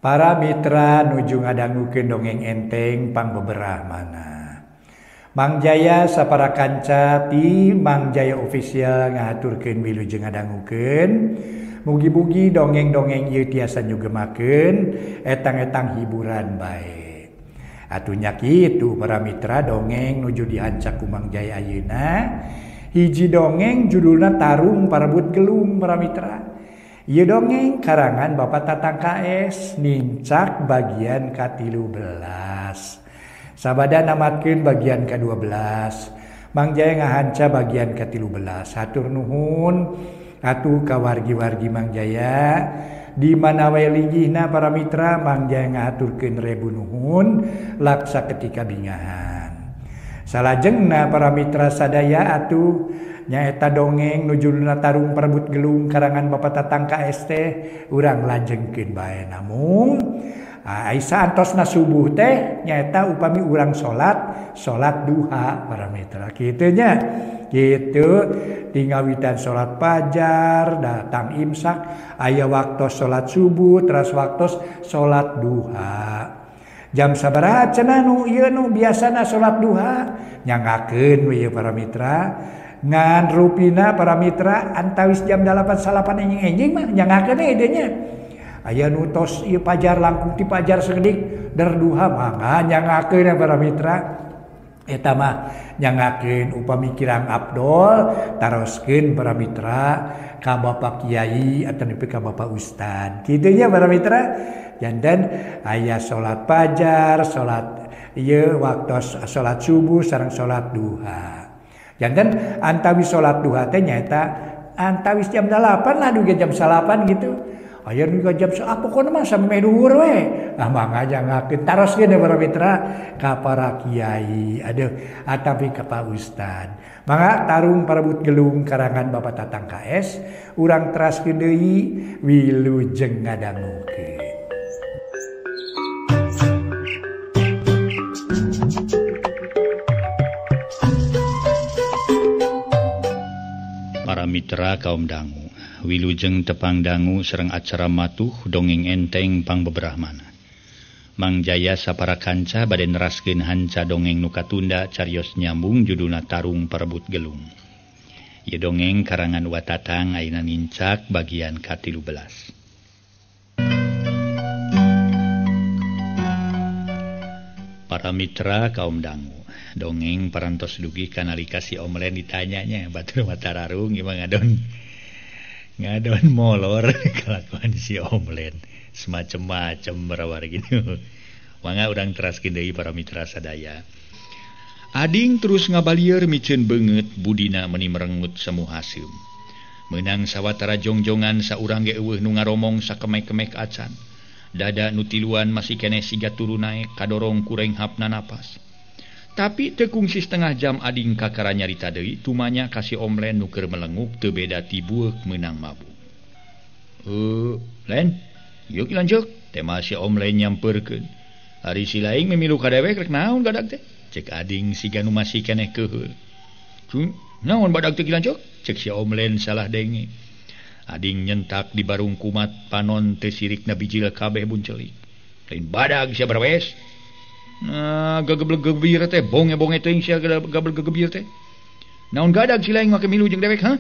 Para mitra nuju ngadangukeun dongeng enteng pangbeberah mana. Mang Jaya sapara kanca ti Mang Jaya Official ngahaturkeun wilujeng ngadangukeun. Mugi-mugi dongeng-dongeng ieu tiasa nyugemakeun etang-etang hiburan bae. Atuh nya kitu para mitra dongeng nuju dihancak ku Mang Jaya ayeuna. Hiji dongeng judulna Tarung Parebut Gelung para mitra. Ieu dongeng karangan Bapak Tatang KS nincak bagian ka-13. Sabada namatkeun bagian ka-12. Mang Jaya ngahanca bagian ka-13. Hatur nuhun atuh ka wargi-wargi Mang Jaya di mana wae linggihna para mitra Mang Jaya ngahaturkeun rebu nuhun laksa ketika bingahan. Salajengna para mitra sadaya atuh nyaeta dongeng nu judulna Tarung Parebut Gelung karangan Bapak Tatang KS teh urang lajengkeun bae. Namung Aisyah antosna subuh teh nyaeta upami urang salat, salat duha para mitra kitu nya. Kitu tingawitan salat fajar, datang imsak, aya waktos salat subuh, teras waktos salat duha. Jam sabaraha cenah nu ieu nu biasana salat duha? Nyangakeun we ieu para mitra. Ngan rupina para mitra antawis jam 8.09 enjing-enjing mah nyangakeun we nya. Aya nu tos ieu pajar langkung ti pajar sakedik der duha mah nyangakeun para mitra. Eta mah nyangakeun upami kirang abdol taroskeun para mitra ka Bapak Kiai atau ka Bapak Ustad. Kitu nya para mitra. Janten aya salat fajar, salat ieu waktos salat subuh sareng salat duha. Janten antawis salat duha teh nyaeta antawis jam 8 lah dugi jam 9 gitu. Aya nu jam pokona mah sampe dhuwur we. Ah mangga nyangakeun taroskeun para mitra ka para kiai, aduh atapi ka Pak Ustad. Mangga Tarung Parebut Gelung karangan Bapak Tatang KS urang teraskeun deui wilujeng ngadangukeun. Para mitra kaum dangu, wilujeng tepang dangu sareng acara matuh dongeng enteng pangbeberah mana. Mang Jaya sapara kanca bade neraskeun hanca dongeng nu katunda carios nyambung judulna Tarung Parebut Gelung. Ieu dongeng karangan Wa Tatang ayeuna nincak bagian ka-13. Para mitra kaum dangu, dongeng parantos dugi kanalika si Omlen ditanyanya batur matararung ieu mah ngadon molor kalakuan si Omlen semacam-macam berawar gitu. Mangga urang teraskeun deui para mitra sadaya. Ading terus ngabalieur miceun beungeut budina meni merengut semu haseum. Meunang sawatara jongjongan saurang ge eueuh nu ngaromong sakemek-kemek acan. Dada nu tiluan masih keneh siga turu naek kadorong ku renghapna napas. Tapi teu kungsi setengah jam ading kakara nyarita deui tumanya ka si Omlen nu keur melenguk teu beda ti bueuk meunang mabuk. Len, yuk lanjut. Tema si Omlen nyamperkeun. Ari si laing mimilu ka dewek rek naon badag teh? Cek ading siga nu masih keneh keuheul. Naon badag teh lanjut? Cek si Omlen salah denge. Ading nyentak di barung kumat panon teh sirikna bijil kabeh buncelik. Lain badag sia barawes. Nah, gagebleg-gebir teh bonge-bonge teuing sia gagebleg-gebir teh. Naon gadag si laing make milu jeung dewek, ha?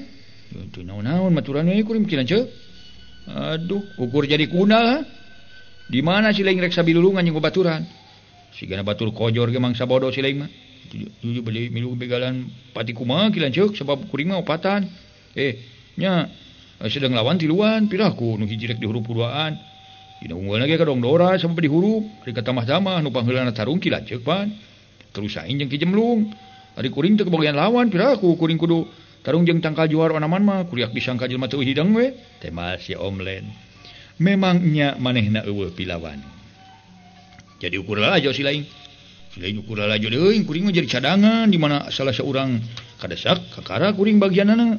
Teu naon-naon maturan we kuring kieu lanceuk. Aduh, ukur jadi kunal ha? Di mana si laing rek sabilulungan jeung babaturan? Sigana batur kojor ge mangsa bodoh si laing mah. Tujuh beli milu begalan pati kumaha kieu lanceuk sabab kuring mah opatan. Nya sedang lawan tiluan piraku nu hiji rek dihurup duaan. Dina unggulna ge kadong dora sampai dihurup, ari katamah-tamah nu pangheulana tarung ki lanceuk pan. Terus aing jeung Ki Jemlung. Ari kuring teu kebagian lawan piraku kuring kudu tarung jeung tangkal juar onaman mah kuriak disangka jelema teu hidang we. Tema si Omlen. Memang nya manehna eueuh pilawan. Jadi ukur lalajo si laing. Si laing ukur lalajo deui kuring mah jadi cadangan di mana salah saurang kadesak kakara kuring bagianana.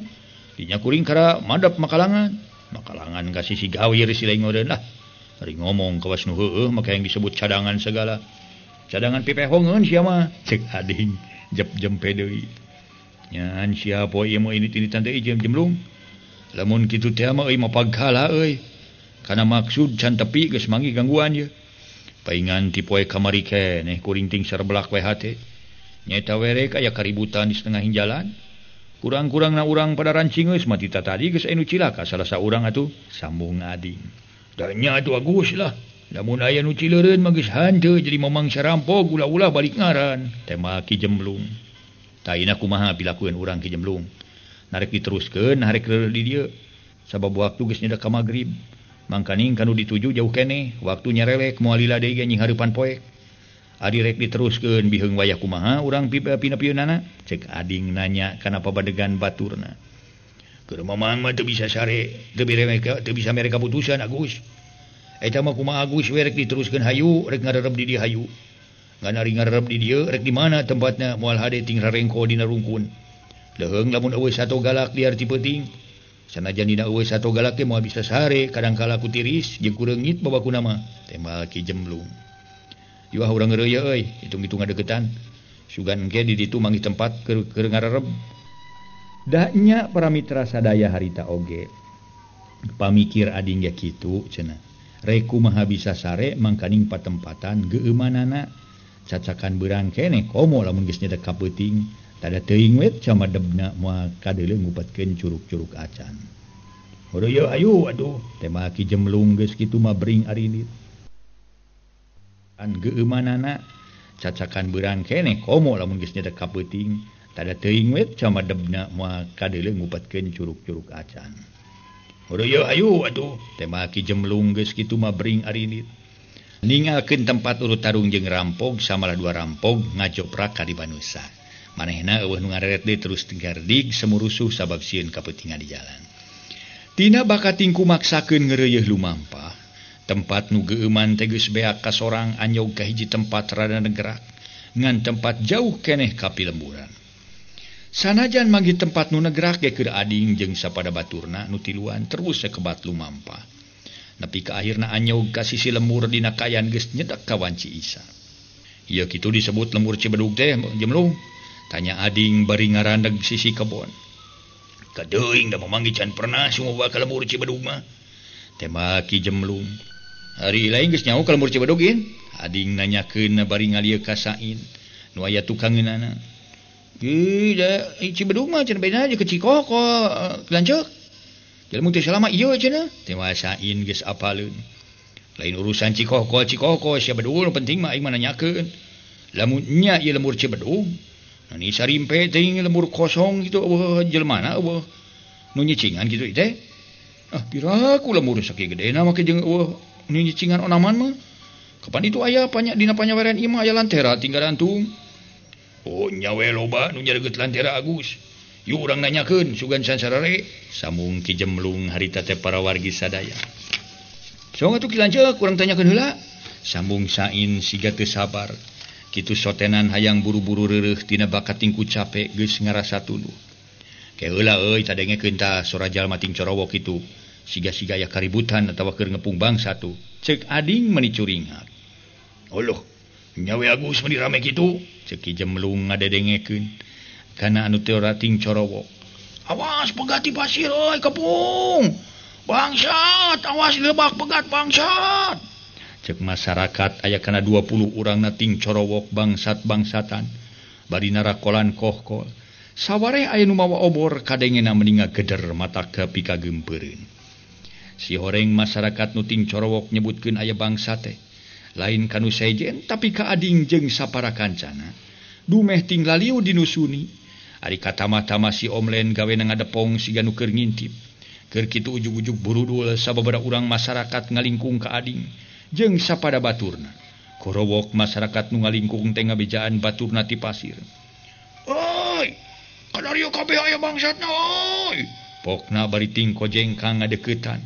Dinya kuring kara madap makalangan. Makalangan ka sisi gawir si laing ngodeun lah. Ari ngomong kawas nu heueuh maka yang disebut cadangan segala. Cadangan pipehongeun sia mah. Cek ading jep-jempe deui. Nyan sia poe ieu mah ini tante jem jemlung. Lamun kitu teh mah euy mapaghala euy. Kana maksud can tepi geus manggih gangguan ye. Paingan ti poe kamari keneh kuring ting serbelak we hate. Nyaeta werek aya kaributan di setengah jalan. Kurang-kurangna urang pada rancing geus mati tadi geus anu cilaka salah saurang atuh sambung ading. Da nya atuh Agus lah. Lamun aya nu cileureun mah geus hanteu jadi mamangsa rampok ulah-ulah balik ngaran. Tema Ki Jemlung. Taina kumaha pilakueun urang Ki Jemlung. Narek diteruskeun harek di dieu. Sabab waktu geus nyedak ka magrib. Mangkaning kanu dituju jauh keneh, waktu nyarelek moal lila deui ge nyinghareupan poek. Adi rek diteruskeun biheung wayah kumaha urang pina-piunana? Cek ading nanya kana pabadegan baturna. Keur mamang mah teu bisa sare, teu bisa mere kaputusan Agus. Eta mah kumaha Agus we rek diteruskeun hayu, rek ngarerep di dieu hayu. Ngan ari ngarerep di dieu rek di mana tempatna moal hade ting rarengko dina rungkun. Leuheung lamun eueuh sato galak liar ti peuting. Sanajan dina eueuh sato galak ge moal bisa sare, kadangkala ku tiris jeung ku reungit babakuna mah. Tembal Ki Jemlung. Yuah urang ngeureuy euy, hitung-hitung ngadeukeutan. Sugan engke di ditu manggih tempat keur ngarerep. Da nya para mitra sadaya harita oge. Pamikir ading ge kitu cenah. Rek kumaha bisa sare mangkaning patempatan geueumanana. Cacakan beurang keneh komo lamun geus nyedek ka peuting. Tada teuing we camadebna moal kadeuleu ngupatkeun curug-curug acan. Heureuyeuh ayu atuh, tema Ki Jemlung geus kitu mah bring arindit. An geueumanana cacakan beurang keneh komo lamun geus nyedek ka peuting. Tada teuing we camadebna moal kadeuleu ngupatkeun curug-curug acan. Heureuyeuh ayu atuh, tema Ki Jemlung geus kitu mah bring arindit. Ningalkeun tempat urut tarung jeung rampog samalah dua rampog ngajoprak ka di banusa. Manehna eueuh nu ngareret deui terus tegardig semurusuh sabab sieun kapeutingan di jalan. Tina bakating kumaksakeun ngeureuyeih lumampah. Tempat nu geueuman teh geus beak ka sorang anyog ka hiji tempat rada negerak ngan tempat jauh keneh ka pilemburan. Sanajan manggih tempat nu negerak ge keur ading jeung sapada baturna nu tiluan terus sakebat lumampah. Nepi ka akhirna anyog ka sisi lemur dina kayan geus nyedak ka wanci Isa. Ieu kitu disebut lemur Cibedug teh Jemlung. Tanya ading bari ngarandeg sisi kebon. Kadeuing da mamanggih can pernah sumoba ka lembur Cibedug mah. Tema Ki Jemlung. Ari lain geus nyaho ka lembur Cibedug in? Ading nanyakeun bari ngalieu ka Sain. Nu aya tukangeunana. Ih, da Cibedug mah cenah beda aja ke Cikoko lanceuk. Jelema teh salama ieu cenah. Tema Sain geus apaleun. Lain urusan Cikoko Cikoko sia bedul penting mah aing mah nanyakeun. Lamun nya ieu lembur Cibedug ni sarimpe teuing lembur kosong gitu eueuh jelmana eueuh nu nyicingan kitu teh. Ah piraku lembur sakieu gedena make jeung eueuh nu nyicingan onaman mah. Kapan itu aya panya dina panyaweren imah aya lantera tinggal antung. Oh nya we loba nu nyaregeut lantera Agus. Yuk urang nanyakeun sugan sansarare. Sambung Ki Jemlung harita teh para wargi sadaya. Sok atuh Ki Lanceuk urang tanyakeun heula. Sambung Sain siga teu sabar. Kitu sotenan hayang buru-buru reureuh tina bakating ku cape geus ngarasa tuluh. Ke heula euy tadengekeun tah sora jalma ting corowok kitu. Siga-siga aya kaributan atawa keur ngepung bangsa tuh. Ceuk ading meuni curinghak. Oloh, nya we Agus meuni rame kitu. Ceuk Ki Jemlung ngadedengekeun kana anu teu ting corowok. Awas pegati pasir euy kepung. Bangsat, awas lebak pegat bangsat. Cek masyarakat aya kana 20 urang na ting corowok bangsat-bangsatan bari narakolan kohkol. Sawareh aya nu mawa obor kadengena meninga geder mata kapikagempereun. Si horeng masyarakat nu ting corowok nyebutkeun aya bangsa teh lain kanu sejen tapi ka ading jeung sapara kancana. Dumeh ting laliu dinusuni. Ari katama-tama si Omlen gawe ngadepong siga nu keur ngintip. Keur kitu ujug-ujug burudul sababaraha urang masyarakat ngalingkung ka ading jeung sapada baturna. Korowok masyarakat nu ngalingkung teh ngabejaan baturna ti pasir. Oi, kadario kabeh aya bangsatna oi. Pokna bari ting kojengkang ngadeuketan.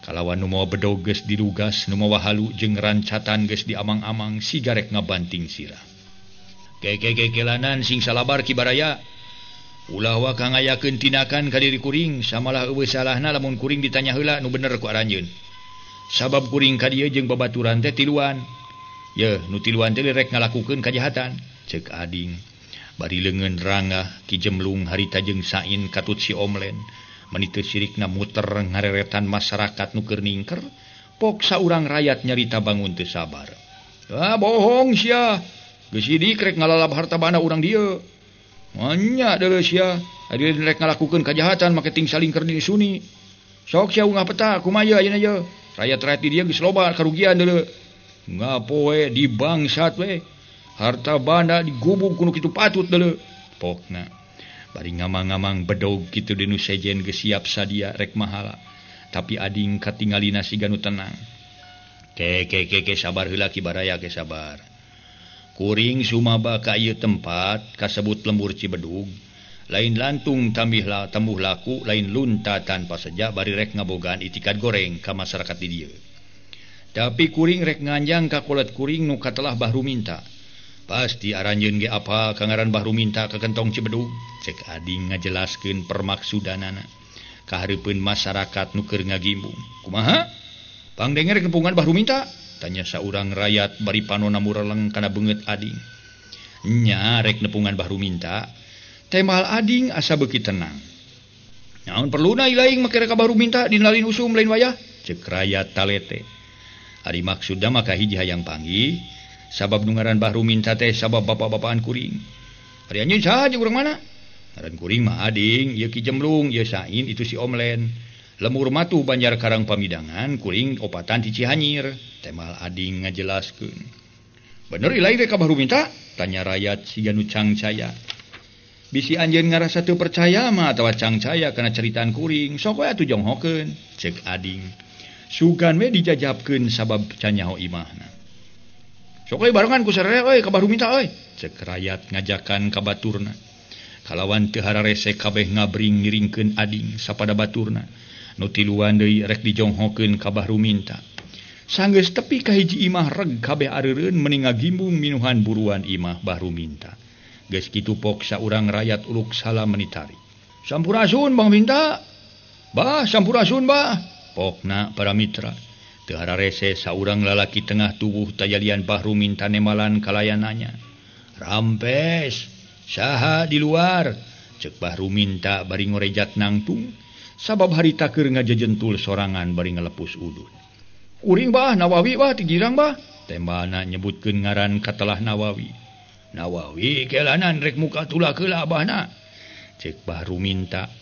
Kalawan nu mawa bedog geus dirugas, nu mawa halu jeung rancatan geus diamang-amang sigarek ngabanting sirah. Kekekekelanan sing salabar Ki Baraya. Ulah waka ngayakeun tindakan ka diri kuring, samalah eueuh salahna lamun kuring ditanya heula nu bener ku aranjeun. Sabab kuring ka dieu jeung babaturan teh tiluan. Yeuh, nu tiluan teh rek ngalakukeun kajahatan. Ceuk ading. Bari leungeun rangah Ki Jemlung harita jeung Sain katut si Omlen. Meni teu sirikna muter ngareretan masyarakat nu keur ningker, Pok saurang rakyat nyarita bangun teu sabar. Ah bohong sia. Geus sidik rek ngalalap harta banda urang dieu. Nya deuleu sia. Ari rek ngalakukeun kajahatan make ting salingker di suni. Sok sia ungah peta kumaha ayeuna ye. Rakyat-rakyat di dieu geus loba karugian deuleu. Ngapoe di bangsat we. Harta banda digubug kuno kitu patut deuleu. Pokna bari ngamang-ngamang bedog kitu dinu sejen geus siap sadia rek mahala. Tapi ading katingalina siga nu tenang. Ke ke ke ke sabar heula ki baraya ke sabar. Kuring sumaba ka ieu tempat kasebut lembur Cibedug. Lain lantung tambihlah tembuh laku lain lunta tanpa seja bari rek ngabogaan itikad goreng ka masyarakat di dieu. Tapi kuring rek nganjang ka kolet kuring nu katelah Bahru Minta. Pasti aranjeun ge apa ka ngaran Bahru Minta ka kentong Cibedug. Cek ading ngajelaskeun permaksudanana. Kahareupeun masyarakat nu keur ngagimbung. Kumaha? Pangdenger kepungan Bahru Minta? Tanya saurang rakyat bari panona mureleng kana beungeut ading. Nya rek nepungan Bahru Minta. Temal ading asa beuki tenang. Naon perluna ilaing make rek ka Bahru Minta dina lain usum lain wayah? Cek rakyat talete. Ari maksudna mah kahiji hayang panggih sabab nu ngaran Bahru Minta teh sabab bapak-bapaan kuring. Ari anjeun saha jeung urang mana? Ngaran kuring mah ading, ieu Ki Jemlung, ieu Sain, itu si Omlen. Lemur matuh Banjar Karang Pamidangan, kuring opatan ti Cihanyir. Temal ading ngajelaskeun. Bener ilaing rek ka Bahru Minta? Tanya rakyat siga nu cangcaya. Bisi anjeun ngarasa teu percaya mah atawa cangcaya kana ceritaan kuring, sok we atuh jonghokeun, cek ading. Sugan we dijajabkeun sabab canyaho imahna. Sok we barengan ku sarere euy ka Bahru Minta euy, cek rakyat ngajakan ka baturna. Kalawan teu hararese kabeh ngabring ngiringkeun ading sapada baturna. Nu tiluan deui rek dijonghokeun ka Bahru Minta. Sanggeus tepi ka hiji imah reg kabeh areureun meni ngagimbung minuhan buruan imah Bahru Minta. Geus kitu pok saurang rakyat uluk salam meni tarik. Sampurasun Bang Minta. Bah sampurasun bah. Pokna para mitra. Teu hararese saurang lalaki tengah tubuh tajalian Bahru Minta nemalan kalayananya. Rampes. Saha di luar, cek Bahru Minta bari ngorejat nangtung, sabab harita keur ngajejentul sorangan bari ngalepus udun. Kuring bah, Nawawi bah, ti girang bah. Tembana nyebutkeun ngaran katelah Nawawi. Nawawi kelanan rek muka tulak heula abahna. Cek Bahru Minta.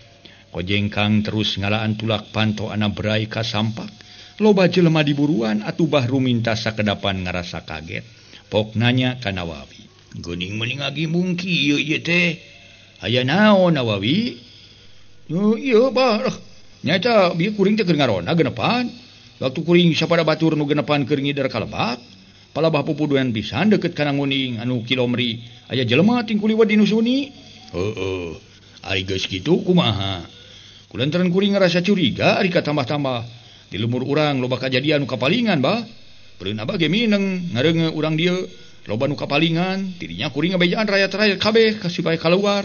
Kojengkang terus ngalaan tulak panto ana berai ka sampak. Loba jelema diburuan atuh Bahru Minta sakedapan ngarasa kaget. Pok nanya ka Nawawi. Geuning meni ngagimbung kieu ieu teh. Aya naon Nawawi? Ieu bah. Nyaeta bieu kuring teh keur ngarona genepan. Waktu kuring sapada batur nu genepan keur ngider ka lebak, palabah pupuduan pisan deukeut kana nguning anu kilomri. Aya jelema ting kuliwat di nu suni. Heueuh. Ari geus kitu kumaha? Kulantaran kuring ngarasa curiga ari katambah-tambah. Di lemur urang loba kajadian nu kapalingan bah. Peureun abah ge mineng ngareunge urang dieu. Loba nu kapalingan, tidinya kuring ngabejaan rakyat-rakyat kabeh supaya kaluar.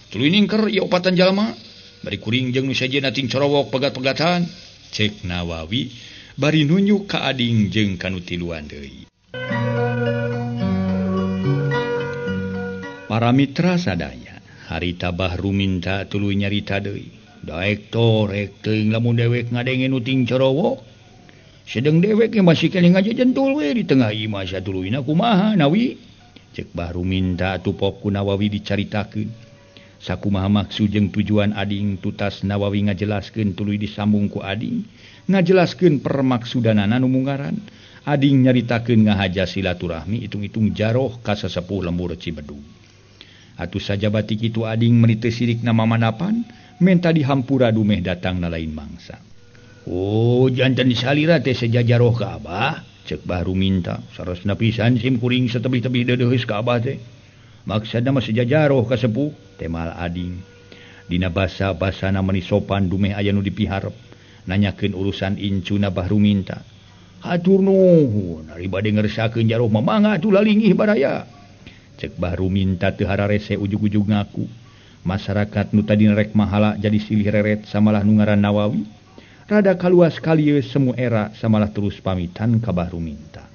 Tuluy ningker ieu opatan jalma, bari kuring jeung nu sejenna ting corowok pegat-pegatan. Cek Nawawi bari nunjuk ka ading jeung ka nu tiluan deui. Para mitra sadaya, harita Bahru Minta tuluy nyarita deui. Daek torek teuing lamun dewek ngadenge nu ting corowok. Sedeng dewek ge masih keneh ngajejentul we di tengah imah satuluyna kumaha Nawi? Cek Bahru Minta tupok ku Nawawi dicaritakeun. Sakumaha maksud jeung tujuan ading tutas Nawawi ngajelaskeun tuluy disambung ku ading ngajelaskeun permaksudanana nu munggaran. Ading nyaritakeun ngahaja silaturahmi hitung-hitung jaroh ka sasepuh lembur Cibedug. Atuh sajabati kitu ading meuni teu sirikna mamanapan menta dihampura dumeh datangna lain mangsa. Oh, jantan salira teh sejajaroh ka abah, cek Bahru Minta. Sarasna pisan sim kuring satebih-tebih deudeuheus ka abah teh. Maksudna mah sejajaroh ka sepuh, temal ading. Dina basa-basana meuni sopan dumeh aya nu dipiharep. Nanyakeun urusan incuna Bahru Minta. Hatur nuhun, ari bade ngersakeun jaroh mah mangga atuh lalingih baraya. Cek Bahru Minta teu hararese ujug-ujug ngaku. Masyarakat nu tadina rek mahala jadi silih reret samalah nu ngaran Nawawi. Rada kaluas kalieu semu era samalah terus pamitan ka Bahru Minta.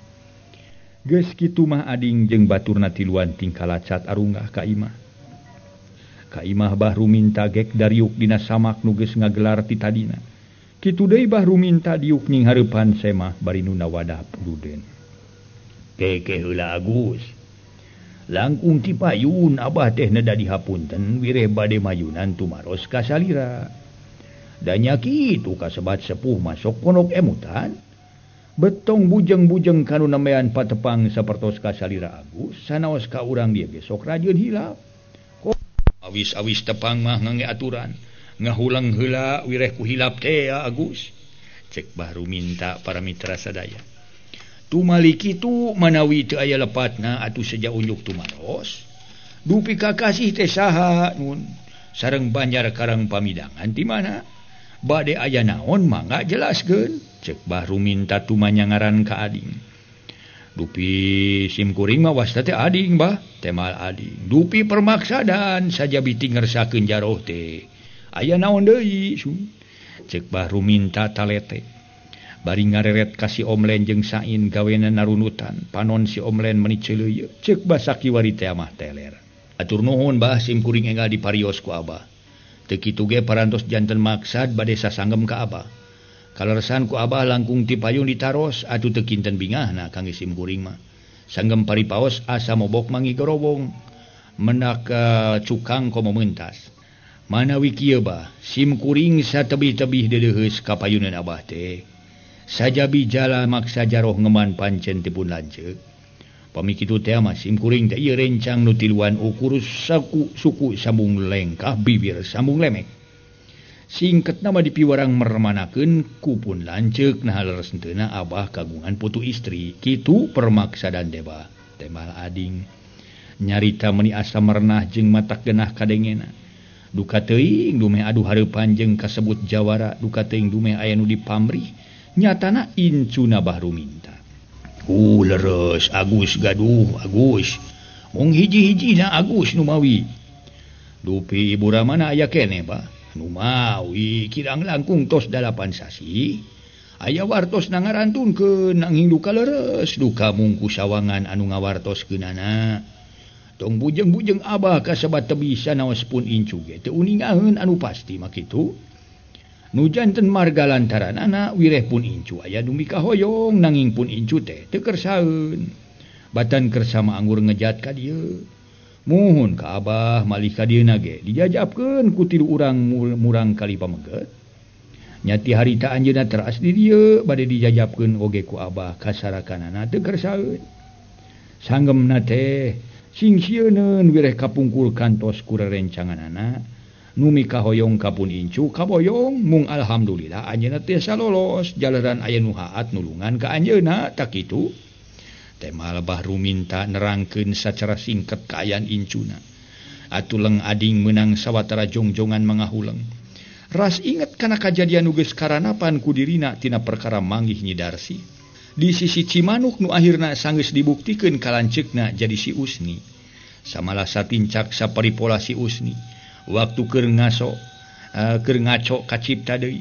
Geus kitu mah ading jeung baturna tiluan tingkah lacat arunggah ka imah. Ka imah Bahru Minta gek dariuk dina samak nu geus ngagelar ti tadina. Kitu deui Bah Ruminta diuk nying hareupan semah bari nunda wadah puruden. Keke heula Agus. Langkung ti payun abah teh neda dihapunten wireh bade mayunan tumaros ka salira. Danya kitu kasebat sepuh masuk pondok emutan. Betong bujeng-bujeng kanu nembean patepang sapertos ka salira Agus sanaos ka urang dieu ge sok rajin hilap. Awis-awis tepang mah ngangge aturan ngahulang heula wireh ku hilap teh Agus. Cek Bah Ruminta para mitra sadaya. Tumali kitu manawi teu aya lepatna atuh seja unjuk tumaros. Dupi kakasih teh saha nun sareng Banjar Karang Pamidangan ti mana? Bade aya naon mangga jelaskeun. Cek Bah Ruminta tumanya ngaran ka ading. Dupi simkuring mah wasta teh ading bah, temal ading. Dupi permaksadan saja biti ngersakeun jaroh teh. Aya naon deui sun. Cek Bah Ruminta talete. Bari ngareret ka si Omlen jeung Sain gawena narunutan. Panon si Omlen meni ceuleuyeut. Cek Bah sakiwari teh mah teler. Atur nuhun bah simkuring enggal diparios ku abah. Teu kitu ge parantos janten maksad bade sasanggem ka abah. Kaleresan ku abah langkung ti payun ditaros atuh teu kinten bingahna kangge simkuring mah. Sanggem paripaos asa mobok mangi gorobong. Menak cukang komo mentas. Manawi kieu bah simkuring satebih-tebih deuleuheus ka payunan abah teh. Sajabi jala maksa jaroh ngeman pancen teu pun lanceuk. Pami kitu teh mah simkuring teh ieu rencang nu tiluan ukur saku suku sambung lengkah bibir sambung lemek. Singket nama dipiwarang mermanakeun ku pun lanceuk nah leres henteu abah kagungan putu istri. Kitu permaksadan teh bah. Temal ading nyarita meuni asa merenah jeung matak genah kadengena. Duka teuing dumeh adu hareupan jeung kasebut jawara, duka teuing dumeh aya nu dipamrih. Nyatana incuna Bah Ruminta. Leres Agus gaduh Agus. Mung hiji-hijina Agus nu mawi. Dupi ibu ramana aya keneh bah. Nu mawi kirang langkung tos 8 sasi. Aya wartos na ngarantunkeun nanging duka leres duka mungku sawangan anu ngawartoskeunana. Tong bujeng-bujeng abah kasebat teu bisa naos pun incu ge teu uningaheun anu pasti mah kitu. Nu janten marga lantaranana wireh pun incu aya nu mikahoyong nanging pun incu teh teu kersaeun. Batan kersa mah anggur ngejat ka dieu. Muhun ka abah malih ka dieuna ge dijajabkeun ku tilu urang murang kali pameget. Nyati harita anjeunna teras di dieu bade dijajabkeun oge ku abah kasarakanana teu kersaeun. Sanggemna teh sing sieuneun wireh kapungkur kantos ku rerencanganana. Nu mikahoyong ka pun incu kaboyong mung alhamdulillah anjeunna tiasa lolos jalaran aya nu haat nulungan ka anjeunna tak kitu. Temal Bah Ruminta nerangkeun sacara singkat kaayaan incuna. Atuh leng ading meunang sawatara jongjongan mangahuleng. Ras inget kana kajadian nu geus karanapan ku dirina tina perkara manggih Nyi Darsi. Di sisi Cimanuk nu akhirna sanggeus dibuktikeun kalanceukna jadi si Usni. Samalah satincak saparipola si Usni. Waktu keur ngaso keur ngaco kacipta deui.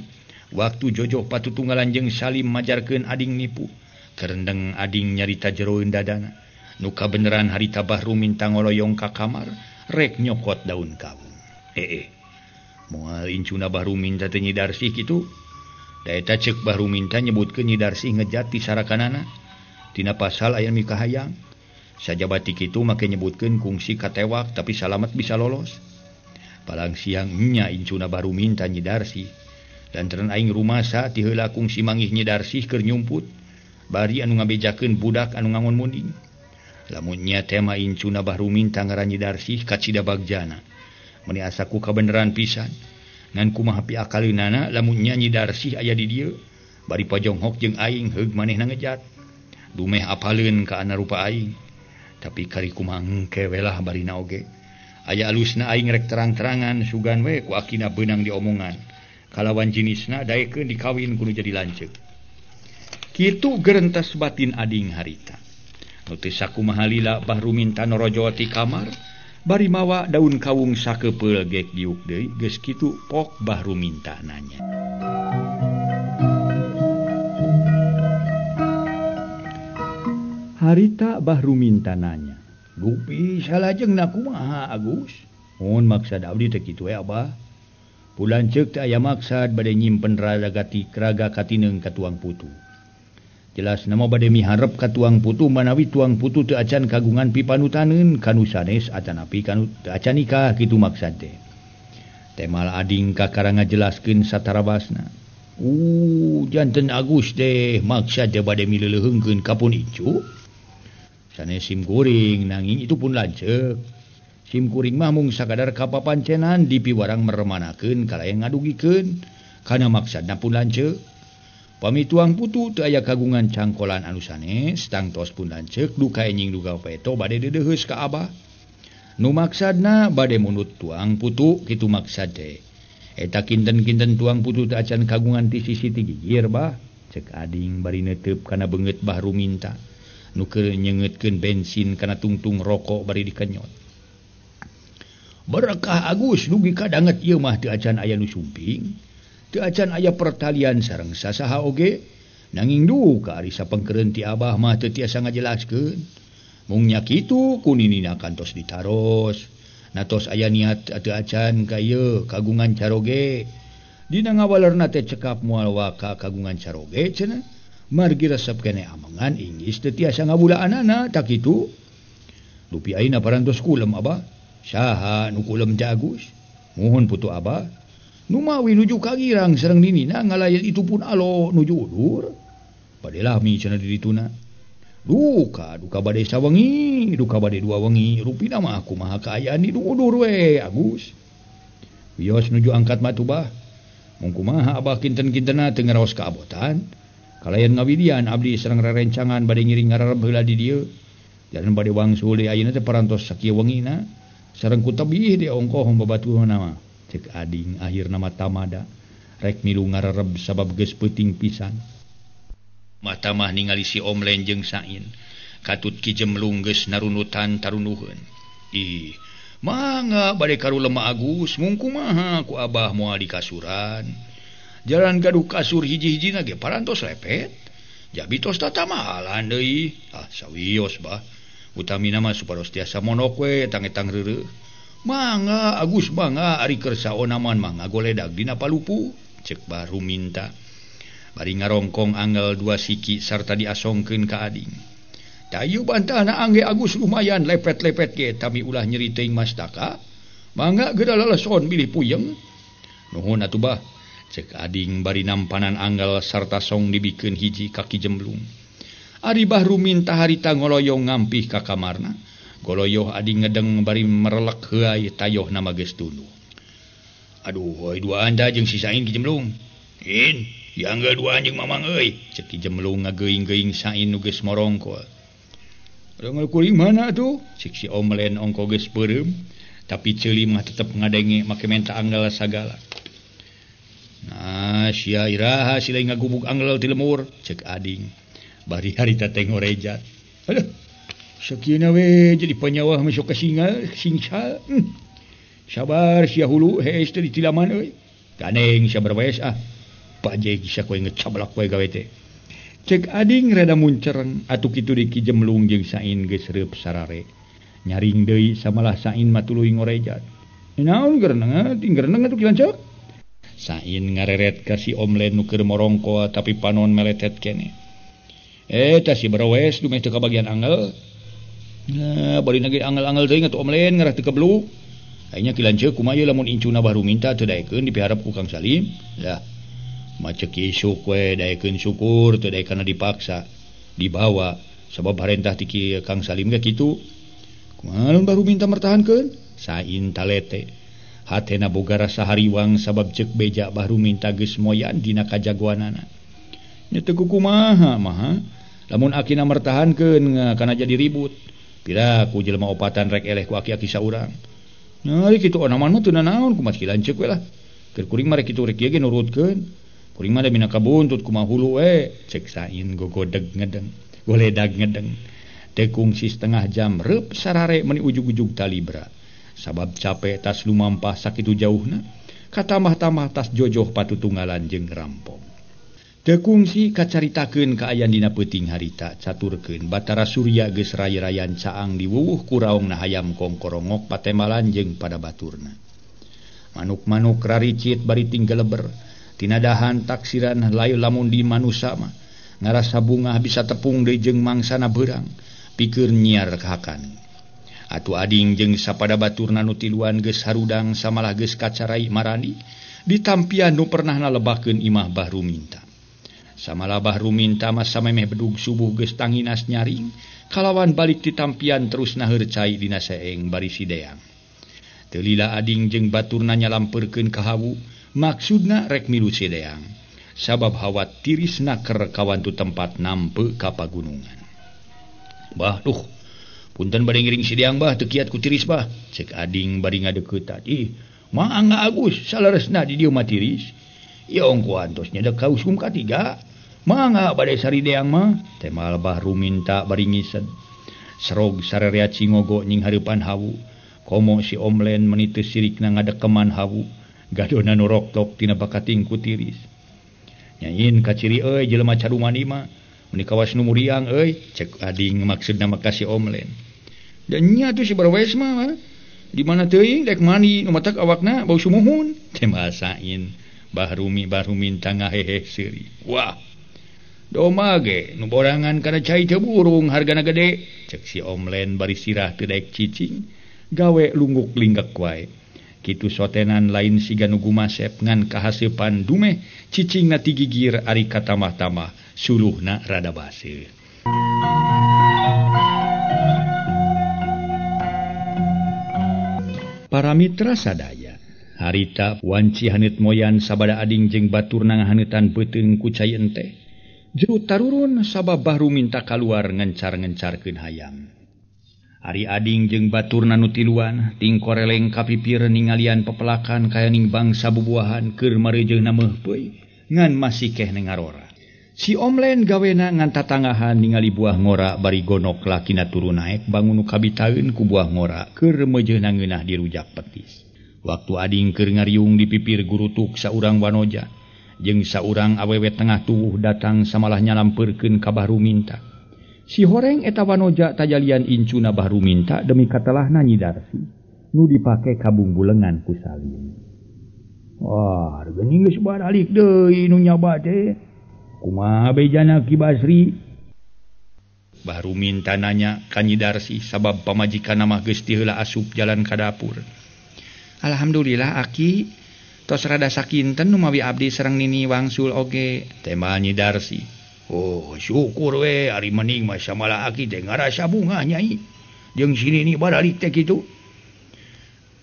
Waktu jojoh patutunggalan jeung Salim majarkeun ading nipu. Kerendeng ading nyarita jeroeun dadana. Nu kabeneran harita Bah Ruminta ngoloyong ka kamar rek nyokot daun kawung. Moal incuna Bah Ruminta teh Nyi Darsih kitu. Da eta ceuk Bah Ruminta nyebutkeun Nyi Darsih ngejat ti sarakanana. Tina pasal aya mikahayang. Sajabati kitu make nyebutkeun kungsi katewak tapi salamet bisa lolos. Palang siang nya incuna Bah Ruminta Nyi Darsih. Lantaran aing rumasa ti heula kungsi manggih Nyi Darsih keur nyumput. Bari anu ngabejakeun budak anu ngangon munding. Lamun nya tema incuna Bah Ruminta ngaran Nyi Darsih kacida bagjana. Meuni asa ku kabeneran pisan. Ngan kumaha piakaleunana lamun nya Nyi Darsih aya di dieu. Bari pajonghok jeung aing heug manehna ngejat. Dumeh apaleun ka ana rupa aing. Tapi kari kumaha engke we lah barina oge. Aya alusna aing rek terang-terangan sugan we ku akina beunang diomongan. Kalawan jinisna daekeun dikawin kudu jadi lanceuk. Kitu gerentas batin ading harita. Nu teu sakumaha lila Bah Ruminta norojol ti kamar bari mawa daun kawung sakepeul gek diuk deui geus kitu pok Bah Ruminta nanya. Harita Bah Ruminta nanya. Dupi salajengna kumaha Agus? Mun maksad abdi teh kitu we Abah. Pun lanceuk teu aya maksad bade nyimpen raga katineung ka tuang putu. Jelas nama bade miharep ka tuang putu manawi tuang putu teu acan kagungan pipanutaneun kanu sanes atanapi kanu teu acan nikah kitu maksad teh. Temal ading kakara ngajelaskeun satarabasna. Janten Agus teh maksad teh bade mileuleheungkeun ka pun incu. Sanes sim kuring nanging itu pun lanceuk. Sim kuring mah mung sakadar kapapancenan dipiwarang meremanakeun kalayan ngadugikeun kana maksadna pun lanceuk. Pami tuang putu teu aya kagungan cangkolan anu sanes tangtos pun lanceuk duka enjing duka peto bade deudeuheus ka abah. Nu maksadna bade mundut tuang putu kitu maksad teh. Eta kinten-kinten tuang putu teu acan kagungan ti sisi ti gigir bah. Cek ading bari neuteup kana beungeut Bah Ruminta. Nu keur nyeungeutkeun bensin kana tungtung rokok bari dikenyot. Berkah Agus dugi kadanget ieu mah teu acan aya nu sumping. Teu acan aya pertalian sareng sasaha oge. Nanging duka ari sapengkeureun ti abah mah teu tiasa ngajelaskeun. Mungnya kitu kuninina kantos ditaros. Natos aya niat teu acan ka ieu kagungan caroge. Dina ngawalerna teh cekap moal waka kagungan caroge cenah. Margi resep keneh amengan inggis teu tiasa ngabulaanana tak kitu. Dupi ayeuna parantos kulem abah. Saha nu kulem teh Agus? Muhun putu abah. Nu mawi nuju kagirang sareng ninina ngalayan itu pun alo nuju udur. Bade lami cenah di dituna. Duka duka bade sawengi, duka bade dua wengi, rupina mah kumaha kaayaan di udur we Agus. Wios nuju angkat mah bah. Mung kumaha abah kinten-kintena teu ngaraos kaabotan. Kalayan ngawidian abdi sareng rerencangan bade ngiring ngarareb heula di dieu. Jalan bade wangsul deui ayeuna teh parantos sakieu wengina. Sareng ku tebih di ongkoh babatuhna mah. Cek ading akhirna mah tamada. Rek milu ngarareb sabab geus peuting pisan. Matamah ningali si Omlen jeung Sain. Katut Ki Jemlung geus narunutan tarunuheun. Ih, mangga bade karulem Agus, mung kumaha ku abah moal dikasuran. Jalan gaduh kasur hiji-hijina ge parantos lepet. Jabi tos tatamahalan deui. Ah, sawios bah. Utamina mah supados tiasa monok we tang-etang reureuh. Mangga Agus mangga ari keur saonaman mah ngagoledag dina palupu. Cek baru minta. Bari ngarongkong angel dua siki sarta diasongkeun ka ading. Tayu bantahna angge Agus lumayan lepet-lepet ge tami ulah nyeri teuing mastaka. Mangga geura laleson bilih puyeng. Nuhun atuh bah. Cek ading bari nampanan angel sarta song dibikeun hiji ka Ki Jemblung. Ari Bah Ruminta harita ngoloyong ngampih ka kamarna. Goloyoh ading ngedeng bari merelek heuay tayohna mah geus tunduh. Aduh, heuy duaan da jeung si Sain Ki Jemblung. In, dianggeul duaan jeung mamang euy. Cek Ki Jemblung ngageuing-geuing Sain nu geus morongkol. Rengel kuring mana atuh? Cek si Omlen ongko geus peureum, tapi ceuli mah tetep ngadenge make menta angel sagala. Nah, sia iraha sila ngagubug angel ti lemur, cek ading. Bari harita teh ngorejat. Aduh, sakieuna we jadi panyawah mah sok kasingal, singsal. Sabar sia hulu hees teh ditilaman euy. Ganeng sia berwes ah. Pajeg sia kowe ngecablak we gawe teh. Cek ading rada muncereng atuh kitu di Ki Jemlung jeung Sain geus reup sarare. Nyaring deui samalah Sain mah tuluy ngorejat. Naon gereneng ting gereneng atuh Ki Lanceuk? Sain ngareret ka si Omlen nu keur morongko tapi panon meletet keneh. Eta si berwes dumeh teu kabagian angel. Nah, bari nage angel-angel teuing atuh Omlen ngarah teu kebeluk. Ayeuna Ki Lanceuk kumaha ieu lamun incuna Bah Ruminta teu daekeun dipiharep ku Kang Salim? Lah, macek isuk we daekeun syukur teu daek kana dipaksa dibawa sabab parentah ti Kang Salim ge kitu. Kumaha lamun Bah Ruminta mertahankeun? Sain talete. Hatena boga rasa hariwang sabab ceuk beja Bah Ruminta geus moyan dina kajagoanana. Nya teu kumaha mah lamun akina mertahankeun kana jadi ribut. Pira ku jelema opatan rek eleh ku aki-aki saurang. Nah, ari kitu onaman mah teu nanaon kumaha Ki Lanceuk we lah. Keur kuring mah rek kitu rek ieu ge nurutkeun. Kuring mah da mina kabuntut kumaha hulu we. Cek Sain gogodeg ngedeng, goledag ngedeng. Teu kungsi setengah jam reup sarare meuni ujug-ujug talibra. Sabab capek tas lumampah sakitu jauhna, katamah-tamah tas jojoh patutunggalan jeung rampong. Teu kungsi kacaritakeun kaayaan dina peuting harita caturkeun Batara Surya geus ray-rayan caang diwuwuh ku raongna hayam kongkorongok patemalan jeung pada baturna. Manuk-manuk raricit bari tinggeleber. Tina dahan taksiran layu lamun di manusa mah. Ngarasa bungah bisa tepung deui jeung mangsana beurang. Pikeun nyiar kahakan. Atuh ading jeung sapada baturna nu tiluan geus harudang samalah geus kacarai marani. Ditampian nu pernah nalebakeun imah Bah Ruminta. Samalah Bah Ruminta mah samemeh bedug subuh geus tanginas nyaring. Kalawan balik ditampian terus naheur cai dina seeng bari sideang. Teu lila ading jeung baturna nyalampeurkeun ka hawu, maksudna rek milu sideang. Sabab hawa tiris naker kawantu tempat nampe ka pagunungan. Bah duh, punten bari ngiring sideang bah teu kiat ku tiris bah. Cek ading bari ngadeuketan. Ih, mangga Agus saleresna di dieu mah tiris. Ieu ongkoan tos nyedek ka usum katiga. Mangga bade sarideang mah temal Bah Ruminta bari ngised. Serog sarerea cingogo nying hareupan hawu. Komo si Omlen meni teu sirikna ngadekeman hawu. Gadona nu roktok tina bakating ku tiris. Nyain kaciri euy jelema carumani mah meuni kawas nu muriang euy cek ading maksudna mah ka si Omlen. Dan nya tuh si Barwes mah di mana teuing rek mandi nu matak awakna bau sumuhun. Temal sain Bah Rumi Bah Ruminta ngahehe seuri. Wah doma ge nu borangan kana cai teu burung hargana gede cek si Omlen bari sirah teu daek cicing gawe lungguk linggek wae. Kitu sotenan lain siga nu gumasep ngan kahaseupan dumeh cicingna ti gigir ari katamah-tamah suluhna rada baseuh. Para mitra sadaya harita wanci haneut moyan sabada ading jeung baturna ngahaneutan beuteung ku cai enteh. Jero tarurun sabab Bah Ruminta kaluar ngencar-ngencarkeun hayam. Ari ading jeung baturna nu tiluan tingkoreleng ka pipir ningalian pepelakan kayaning bangsa bubuahan keur mareujeuhna meuhpeuy ngan masih keh ngarora. Si Omlen gawena ngan tatangahan ningali buah ngora bari gonok lakina turun naek bangun nu kabitaeun ku buah ngora keur meujeuna ngeunah dirujak petis. Waktu ading keur ngariung di pipir gurutuk saurang wanoja jeung saurang awewe tengah tuwuh datang samalah nyalampeurkeun ka Bah Ruminta. Si horeng eta wanoja tajalian incuna Bah Ruminta demi katelahna Nyi Darsi nu dipake ka bungbulengan ku Salim. Wah, geuning geus baralik deui nu nyaba teh. Kumaha bejana Ki Basri? Bah Ruminta nanya ka Nyi Darsi sabab pamajikanna mah geus ti heula asup jalan ka dapur. Alhamdulillah aki tos rada sakinten numawi abdi sareng nini wangsul oge tema Nyi Darsi. Oh syukur we ari mening mah samalah aki teh ngarasa bungah nyai jeung si nini baralik teh kitu.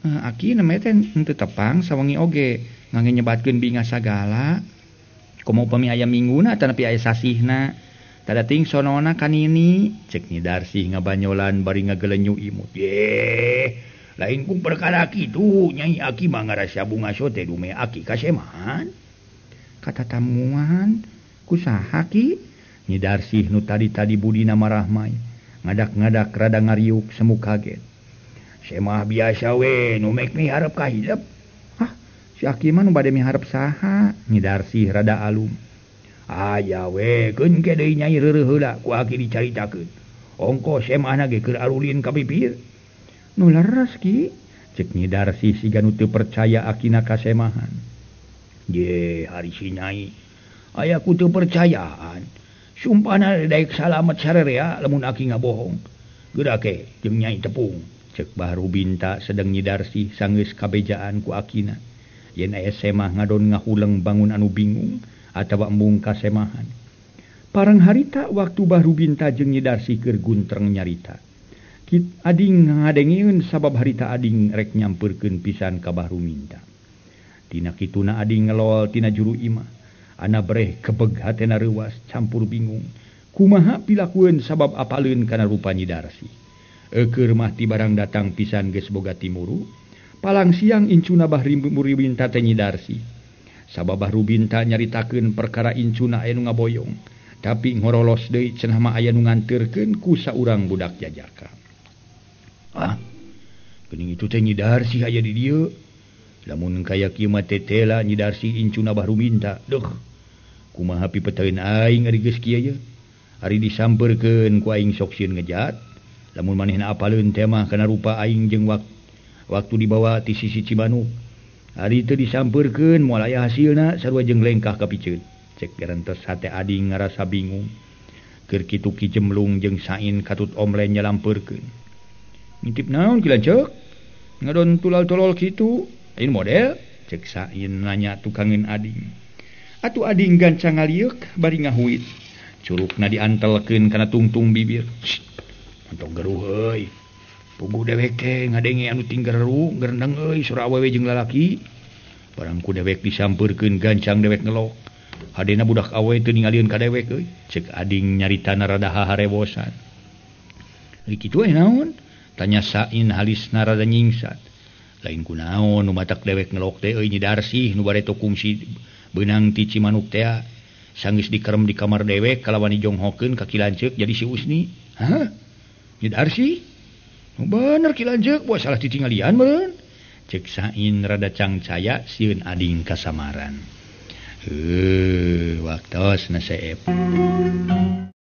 Aki namanya teh henteu tepang sawengi oge ngangge nyebatkeun bingah sagala komo upami aya mingguna tanapi aya sasihna tada ting sonona ka nini cek Nyi Darsi ngabanyolan bari ngagelenyu imut. Ye lain ku perkara kitu nyai aki mah ngarasa bunga sote dume aki kasemahan kata tamuan ku saha ki? Nyi Darsih nu tadi-tadi budina marahmai ngadak-ngadak rada ngariuk semu kaget. Semah biasa we nu mek miharep ka hidep. Hah, si aki mah nu bade miharep saha? Nyi Darsih rada alum. Aya we keun ke deui nyai reureuh heula ku aki dicaritakeun. Ongko semahna ge keur arulin ka pipir. Nu leres ki? Cek Nyi Darsih siga nu teu percaya akina kasemahan. Ye hari si nyai aya ku teu percayaan. Sumpahna daek salamet sarerea lamun aki ngabohong. Geura ke jeung nyai tepung. Cek Bah Rubinta sedeng Nyi Darsih sanggeus kabejaan ku akina. Yen aya semah ngadon ngahuleng bangun anu bingung atawa embung kasemahan. Parang harita waktu Bah Rubinta jeung Nyi Darsih keur guntreng nyarita. Kit ading ngadengeun sabab harita ading rek nyampeurkeun pisan ka Bah Ruminta. Tina kituna ading ngelol tina juru imah. Ana breh kebeg hatena reuwas campur bingung. Kumaha pilakueun sabab apaleun kana rupa Nyi Darsih. Eukeur mah ti barang datang pisan geus boga timuru. Palang siang incuna Bah Rubinta teh Nyi Darsih. Sabab Bah Rubinta nyaritakeun perkara incuna aya nu ngaboyong. Tapi ngorolos deui cenah mah aya nu nganteurkeun ku saurang budak jajaka. Ah, geuning itu teh Nyi Darsih aya di dieu. Lamun kaya kieu mah tetela Nyi Darsih incuna Bah Rubinta. Duh, kumaha pipetaeun aing ari geus kieu ye. Ari disampeurkeun ku aing sok sieun ngejat. Lamun manehna apaleun teh mah kana rupa aing jeung waktu dibawa ti sisi Cimanuk. Ari teu disampeurkeun moal aya hasilna sarua jeung lengkah kapiceun. Cek gerentos hate ading ngarasa bingung. Keur kitu Ki Jemlung jeung Sain katut Omlen nyalampeurkeun. Ngintip naon Ki Lanceuk? Ngadon tulal-tolol kitu. Lain model? Cek Sain nanya tukangeun ading. Atuh ading gancang ngalieuk bari ngahuit. Curugna diantelkeun kana tungtung bibir. Entong geruh euy. Puguh dewek teh ngadenge anu tinggeru gerendeng euy sora awewe jeung lalaki. Barang ku dewek disampeurkeun gancang dewek ngelok. Hadena budak awe teu ningalieun ka dewek euy. Cek ading nyaritana rada haharewosan. Ari kitu we naon? Tanya Sain halisna rada nyingsat. Lain kunaon nu matak dewek ngelok teh euy Nyi Darsih nu bareto kungsi beunang ti Cimanuk teh. Sanggeus dikerem di kamar dewek kalawan dijonghokeun ka Ki Lanceuk jadi si Usni. Hah? Nyi Darsih? Nu bener Ki Lanceuk, buah salah titinggalian meureun. Cek Sain rada cangcaya sieun ading kasamaran. Waktosna seep.